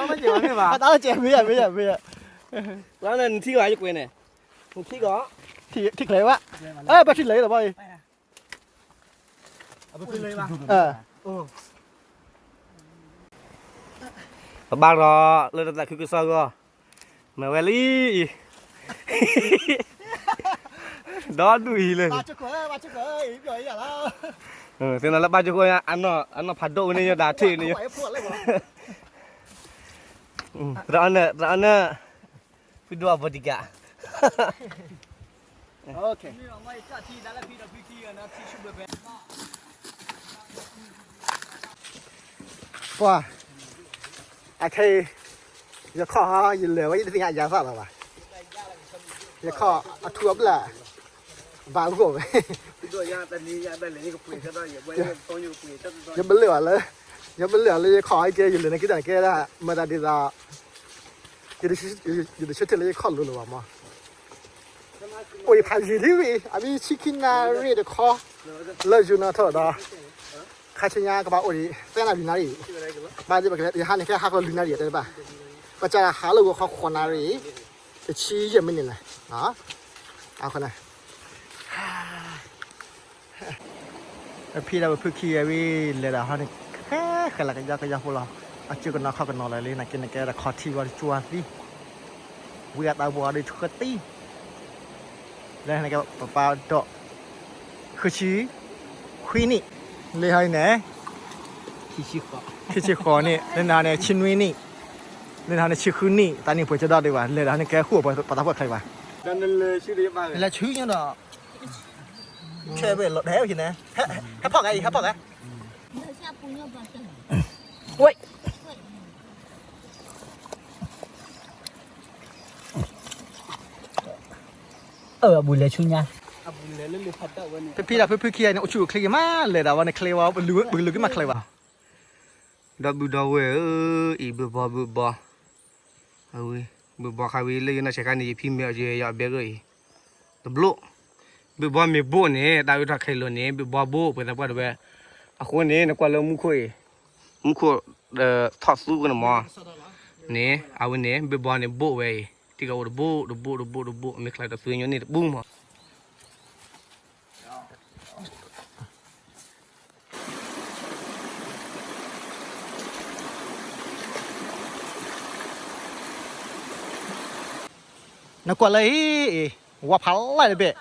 တၢ်လီၤကဲးမ့ၢ်ဘၣ်, တၢ်လီၤကဲးမ့ၢ်ယၤမ့ၢ်ယၤမ့ၢ်ယၤ, နထံၣ်ဂီၤယကွဲန့ၣ်, နထံၣ်ဂီၤ, ထံၣ်ချၢဘၣ်, အဲ ဘၣ်ထံၣ်လဲၤလီၤဘၣ်အံၤ, ပဘၣ်ဒီးလၢတၢ်သးခုကစီၣ်ဂီၢ်, မ့ၢ်ဝဲလံအံၤ, ဒီဒူၣ်အံၤလၢ, သ့ၣ်နီၣ်လၢဘၣ်ကၠိခိၣ် အနီၢ်ဖးဒိၣ်ဝဲန့ၣ် ယဒၣ်ထံၣ်န့ၣ်, သရၣ်အီနၢၣ်, သရၣ်အီနၢၣ်, ဖုဒိၣ်အ bodyguard ပှၤ, အခဲအံၤ, ယခီၣ်ဟီ ယလဲၤဝဲ ယတသ့ၣ်ညါယၤသၣ်လီၤဘၣ်, ယခီၣ်အထူအပျၢ်, ဘၣ်ဂီၢ်ဝဲ, ယဘလၢၣ်အီၤလၢ, ယဘလၢၣ်အီၤလၢယခီၣ်ဟီကဲ ယလဲၤန့ၣ်က့ၤတၢ်န့ၣ်ကဲဒၣ် မတၤဒ်သိး ယတဆၢထၢၣ်လၢယခီၣ်လိၤလိၤဘၣ်မး, အိၣ်ယဖးယံာ်လံဝံၤ အမ့ၢ်ဆံခံနၣ်ရံၣ်တခီ, လၢယိၤနီၣ်ထီၣ်ဒီး, ခါဆူညါကဘၣ်အိၣ်ဒံး သၢနၣ်ရံၣ်နၣ်ရံၣ်, ဘၣ်သ့ၣ်ပကလဲၤ ယဟါန့ၣ်ကဟဲဟးကျိၤလွံၢ်နၣ်ရံၣ်တဲဘၣ်, ပစးဟးလၢဂီၤခီဃိးနၣ်ရံၣ်, တဆံယဲၢ်မံးနံးန့ၣ်, အဃိန့ၣ် ပဖံဒီးပဖုခံဂၤဝံၤ လဲၤဒီးဟီန့ၣ် ဃဲဃဲလၢကယီကယီဖိလီၤ, အစုကနီၤခီၣ်ကနီၤလၢာ်လံ နာ်က့န့ၣ်ကဲဒီးခီထံဝဲတကၠိသံ, ဝံအသးဘှီဒီးဆှၢသံ, လၢန့ၣ်ကဲပပၢ်ဒီး, ဃုဆံခွံနံၣ်, လၢဟီန့ၣ်, ခံဆံဃိးနံၣ်, လၢန့ၣ်ဟီန့ၣ် ဆံနွံနံၣ်, လၢန့ၣ်ဟီန့ၣ် ဆံဃုနံၣ်, တၢ်န့ၣ်ပှဲၤကဒီးဒံးဘၣ်, လဲၤဒီးဟီန့ၣ်ကဲဃုပှၤတၢ်ဖှီၣ်ချါဘၣ် နလဲၤဆူညါဒီး ဆဲးဘ့ၣ်လီၤဒဲးဝဲန့ၣ်, ဟဲဖီၣ်ဂၤအံၤ ဟဲဖီၣ်ဂၤ, ဝဲ, အၢ အဘူးလဲၤဆူညါ, ဖဲဖံဒီးဖုဖုခံဂၤန့ၣ် အိၣ်ဆူၣ်အိၣ်ချ့က့ၤမး လဲၤဒၣ်ဝဲန့ၣ် ချ့ဝဲ ပလူၤကမၣ်ချ့ဘၣ်. ဒီပုၢ်ဒီဝဲၢ်ဧၢ, အံၤဘုဘီဘုဘီ, အဝဲ, ဘုဘီခါဝံၤလၢယနီၢ်ဆဲးခါန့ၣ် ယဖံမ့ၢ်အီၤယဲယီၤအဘဲဂၢၢ်အံၤ, တဘျိ, ဘုဘီမ့ၢ်ဘိၣ်န့ၣ် တၢ်အုၣ်ထီၣ်ခဲလၢာ်န့ၣ် ဘုဘီဘိၣ်ပှဲၤသးပှၢ်တဝဲ, အဃိန့ၣ် နကွၢ်လၢမူခိၣ်အံၤ, မူခိၣ်, ထီၣ်သူကန့ၣ်မး, န့ၣ် အဝဲန့ၣ် ဘုဘီန့ၣ်ဘိၣ်ဝဲအံၤ တံၢ်ကအိၣ်တဘိၣ်တဘိၣ်တဘိၣ်တဘိၣ် မ့ၢ်ချါတသွံညိန့ၣ်တပူၤမး. နကွၢ်လၢအံၤ, ဝါဖးလၢ်တဘ့ၣ်,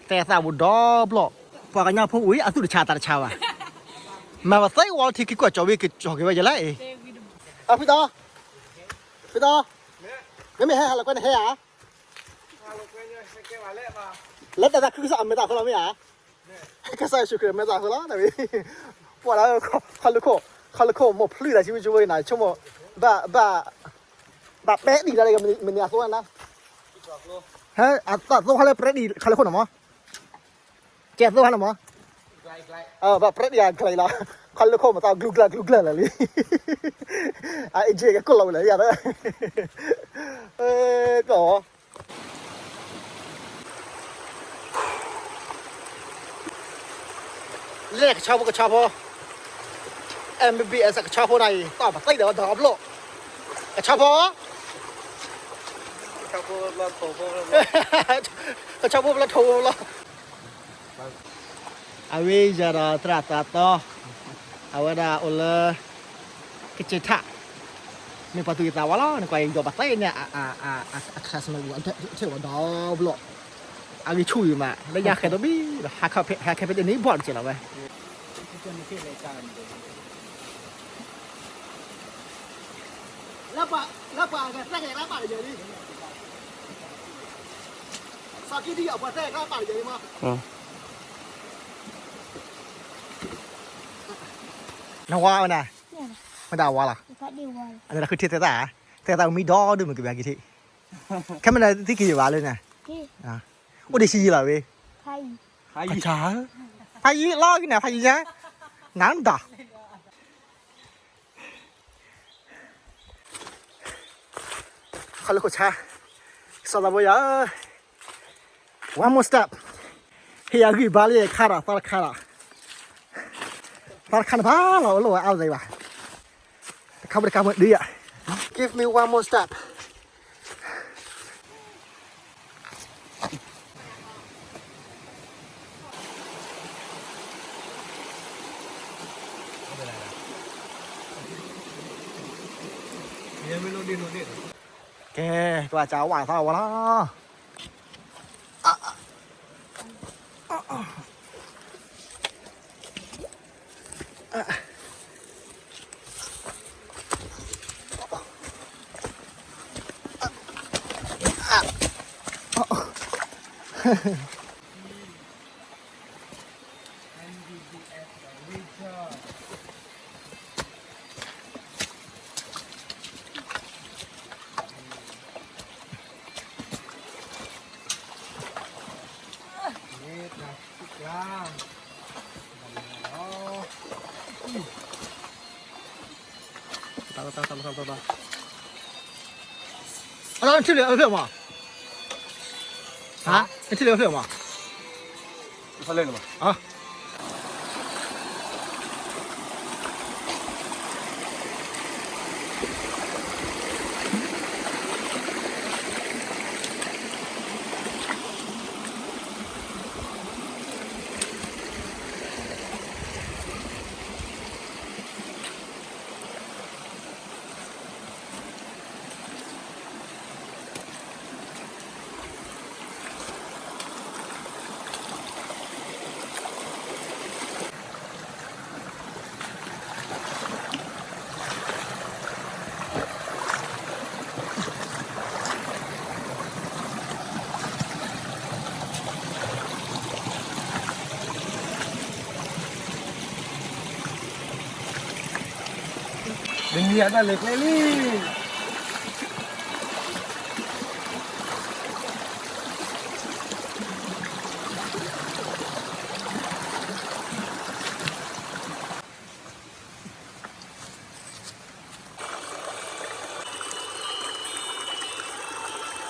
တဲသးဘူးဒီဘျီၣ်, ပှၤကညီဖိဝံၤအသူၣ်တဆါသးတဆါဘၣ်, မၤပသ့ဝီလၢထံခံကွၢ်ကၠီၤဝံၤ ကကၠီၤက့ၤဝဲယဲလၢအံၤ, အဖုသီ, ဖုသီ, မ့မ့ၢ်ဟဲဟးလီၤကွဲနဟဲဧါ, လၢတၢ်သးခုကစီၣ်အမဲာ်သၣ်အဃိလီၤမ့ၢ်ဧါ. ကစၢ်ယ့ၣ်ၡူးခရံာ်မဲာ်သၣ်အဃိလီၤ, တၢ်ဝံၤ, ပှၤလၢ, ခီလၢခိၣ်, ခီလၢခိၣ်မိၢ်ဖျုးတၢ်ဆံဝံၣ်ဆံဝံၣ်နၤ ဆိကမိၣ်, ဘၣ်, ဘၣ်, ဘၣ်ပဲဒံးလၢမနုၤအသိးနၤ, ဟဲ, အသးသိခါလၢပဲဒံးခီလၢခိၣ်န့ၣ်မး, ကဲသိခါန့ၣ်မး, ဘၣ်ပဲဒံးအကျဲလီၤ, ခီလၢခိၣ်မၤသးကျူကျၢကျူကျၢလၢာ်လံ, အအ့ၣ်က့ကကိၣ်လီၤဝဲလၢယၤလၢ, ကီၢ် လၢကဆီဖိကဆီဖိ, MBBS ကဆီဖိနၤအံၤ တီၢ်ပသံဒီးဝဲဒီဘျီၣ်, ကဆီဖိ, ကဆီဖိဘျီထိၣ်ဖိဘျီ, အဝဲယၤဒီးသရၣ်သးသီ, အဝဲဒၣ်အိၣ်လၢ ကစ့ထၣ်, မ့ၢ်ပှၤသူၣ်က့သးဝါလီၤ, နကွၢ်အံၤ ယီၤပသံန့ၣ်, အ classmate ထဲဝဲဒီဘျီၣ်, အဂံၢ်ဆူၣ်အံၤမး လၢညါဃဲၤဒီးဘံၣ်, ဟးခဲဖဲတန့ၢ်ဘီၣ်တကဲလီၤဝဲ, လၢပှၤ, လၢပှၤအဂၤသၢကလဲၤကျါပာ်တယၢၤလံ, စီၤကံဒံအပှၤသၢကလဲၤကျါပာ်တယၢၤလံမး, နဝါဝဲနၤ, မ့ၢ်တၢ်ဝါလီၤ, အန့ၣ်တၢ်ဃုထံသဲသၣ်, သဲသၣ်မံဒီဒုမုၢ်ကဘၣ်က့ၤထံ, ခဲမ့ၢ်နသံက့ၤယဘၣ်လၢနၤ, အိၣ်ဒံးဆံယံာ်လီၤဝဲ, ဖးယံာ်, ဖးယံာ်လီၤက့ၤနၤ ဖးယံာ်ညါ, နၤဒီး ခီလၢခိၣ်ဆါ, စီၤသးဘိယၤ, one more step, ဟ့ၣ်ယၤဂံၢ်ဘါလၢယခါဒီး သီတခါဒီး, သီတခါန့ၣ်ဘၣ်လီၤ အိၣ်လၢဝဲအါဝဲဘၣ်, တခါဘၣ်တခါမ့ၢ်ဒုးယၤ, give me one more step. ကဲ, ကဘၣ်ကးဝဲသီဝဲလီၤ, အလီၤ နထံၣ်လၢအဖျၢၣ်မး, ဟါ, နထံၣ်လၢအဖျၢၣ်မး, အ, ယၤတၢ်လဲၤကျဲလံ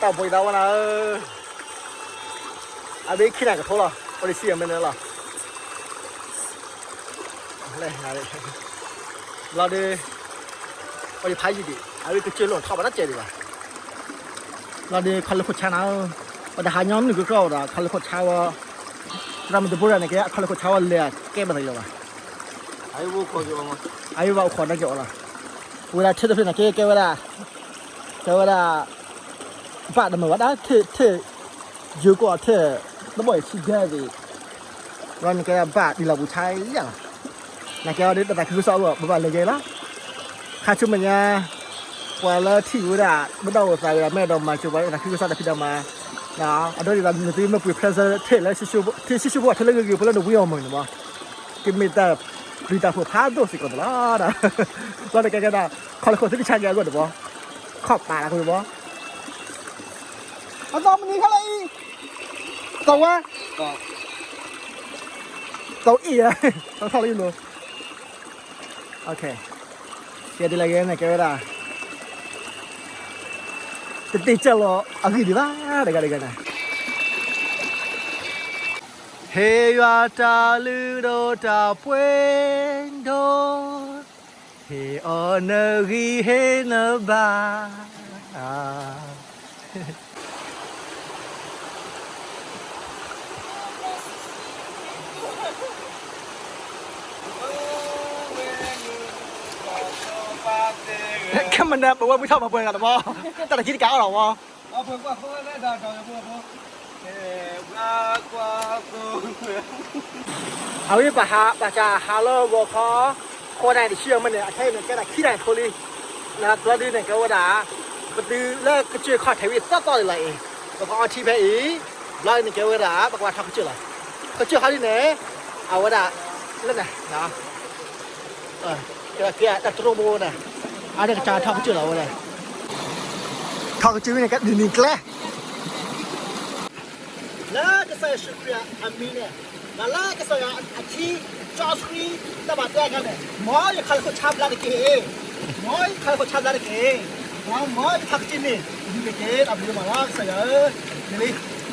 တၢ်ဘိးယသးဝဲနၤဧၢ, အဘ့ၣ်ခံနၢ်ကထိလီၤ, ပှၤဒုးစံၣ်အမဲာ်န့ၣ်လီၤ, လီၤဒုး, ပှၤဒုးဖးယံာ်ဒံး အဝဲကစၢၢ်လိာ်ထီၣ်ဘၣ်တၢ်စဲးဒံးဘၣ်, လီၤဒုး ခီလ့ၣ်ခိၣ်ဆါနၤဧၢ, ပတဟးညီနုၢ်ကကြၢၢ်ဒီး ခီလ့ၣ်ခိၣ်ဆါဝဲ, ရၤမတဘိရၤန့ၣ်ကဲ ခီလ့ၣ်ခိၣ်ဆါဝဲလဲၤကဲဘၣ်သးလီၤဘၣ်, အဝဲဘၣ်အိၣ်ခိးနကဲအီၤလီၤ, ဝဲဒၣ်ထၢၣ်တဖျၢၣ်န့ၣ်ကဲ ကဲဝဲဒၣ် ကဲဝဲဒၣ် ဘၣ်တမုာ်ဝဲဒၣ် ထၢၣ်ထၢၣ် ယိၤကီၢ်ထၢၣ် တဘီၣ်အံၤဆံဒၢသ့ၣ်, ဘျီန့ၣ်ကဲဒၣ်ဘၣ်ဒ်လီၤပူၤဆါယၤလီၤ, နကဲအီၤဒ်တၢ်သးခုကစီၣ်အဂီၢ် ပဘၣ်လဲၤကဲလီၤ, ခါဆူမဲာ်ညါ ပှၤလၢထံၣ်ဝဲဒၣ် ပဒီၣ်အိၣ်သးဝဲဒၣ် မ့ၢ်အဲၣ်ဒိးမၤစၢၤပှၤလၢတၢ်သးခုကစီၣ်တၢ်ဖံးတၢ်မၤ, အဒိဒ်သိးနသုမ့ၢ်ပှ့ၤ present ထၢၣ်လၢ ထံၣ်ဆံၣ်ဆူၣ်ဖိထၢၣ်လၢဂ့ၤဂ့ၤ ဖိလၢနဝံအီၤမုၢ်န့ၣ်မး ကမ့ၢ်တၢ်ပျံၤတၢ်ဖုးဖးဒိၣ်စ့ၢ်ကီးန့ၣ်လီၤ, ဘျီန့ၣ်ကဲကဲဒၣ် ခီလ့ၣ်ခိၣ်သ့ၣ်တဆါကဲအဂီၢ်န့ၣ်မး, ခီၣ်ပာ်လၢအဃိန့ၣ်မး, အသီမနုၤခဲလၢာ်အံၤ, သီဝါ, သီအ့ၣ်ယဲ, ထီၣ်ထီၣ်လၢယလိၤ, ကဲဒ်လဲၣ်ဂ့ၤန့ၣ် ကဲဝဲဒၣ် တတ့ၢ်ကၢ်လီၤအဂံၢ်ဒံးဘၣ် တဂၤတဂၤန့ၣ်, ဟ့ၣ်ယွၤတၢ်လုၢ်ဒိၣ်တၢ်ပှ့ၤဒိၣ်, ဟ့ၣ်အီၤနဂံၢ်ဟ့ၣ်နဘါ ခဲမနၤ ပဝဲပှၤထီၣ်မၤပှဲၤဂၤတဘီ, တၢ်တခံတကးအီၣ်လီၤဝဲ, အဝဲပဟး ပှၤစၢ်ဟးလၢဂီၤခီ ဃိးနၣ်ရံၣ်တဆံအမ့ၢ်န့ၣ် အခဲအံၤန့ၣ် ကဲဒၣ်ခံနၣ်ရံၣ်ဖိလံ, လၢဘျီဒုန့ၣ် ကဲဝဲဒၣ် ပတုၤလၢကစၢၢ်ခီၣ်ထံးဝံၤသီသီဒံးလီၤအံၤ, ပကအီထံဖဲအံၤ, ဘျီဒုန့ၣ် ကဲဝဲဒၣ် ပကဘၣ်ထီၣ်ကစၢၢ်လီၤ, ကစၢၢ်ခီဒုန့ၣ် အဝဲဒၣ် လၢန့ၣ် ကဲတၢ်တရိၣ်ဘိန့ၣ်, အဝဲဒၣ်ကစၢ်ထီၣ်ကစၢၢ်လီၤဝဲန့ၣ်, ထီၣ်ကစၢၢ်ဝံၤန့ၣ် ကနံၤကျဲ လၢကစၢ်ယ့ၣ်ၡူးခရံာ်အမံၤန့ၣ်, ဒီးလၢကစၢ်ယွၤအထံကၠီဆှံ တၢ်ဘၣ်တဲအခါန့ၣ်, မ်ယခီလ့ၣ်ခိၣ်ဆါဘျါတက့ၢ်, မ်ယခီလ့ၣ်ခိၣ်ဆါဘျါတက့ၢ်, မ်ယထီၣ်ကစၢၢ်န့ၣ် ဒ်န့ၣ်တက့ၢ်, တၢ်ဘျုးမးလီၤကစၢ်ယွၤဧၢ, န့ၣ်လံ ယမ့ၢ်ခ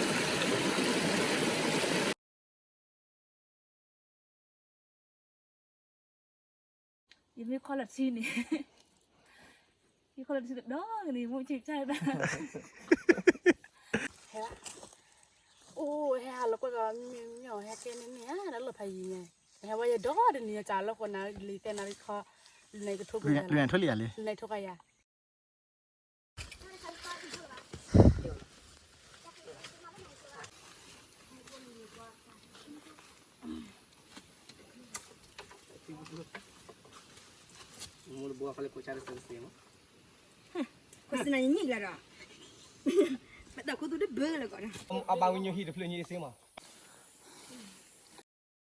ီလီၤထံန့ၣ်, ယခီလီၤထံတဒီးန့ၣ် မ့ၢ်ဆံၣ်ကၢ်ဒၣ်, အိၣ်ဟဲဟးလီၤကွၢ်ကီး မ့ၢ်မ့ၢ်အီၤဟဲကဲန့ၣ်န့ၣ်ဧါ, ဒီးလီၢ်ဖးယံၤညါ, ဟဲဝဲယဒီတနံၤ ယကးလီၢ်ဃိနၤ လံာ်တဲနၤခီ, လံာ်နံၤကထိက, လံာ်နံၤထိကယၤ, လံာ်နံၤထိကယၤ မ့ၢ်တဘိအဖီလၢခိၣ်ဆါတစဲးတစဲးမး, ခိၣ်ဆါနၤယညံၣ်လၢဒီး, ပတၢ်ခိၣ်သူတဘၢလၢကီး, အဘၣ်ဝံၤညိဟံၣ်တဖျၢၣ်ညိအစ့မး,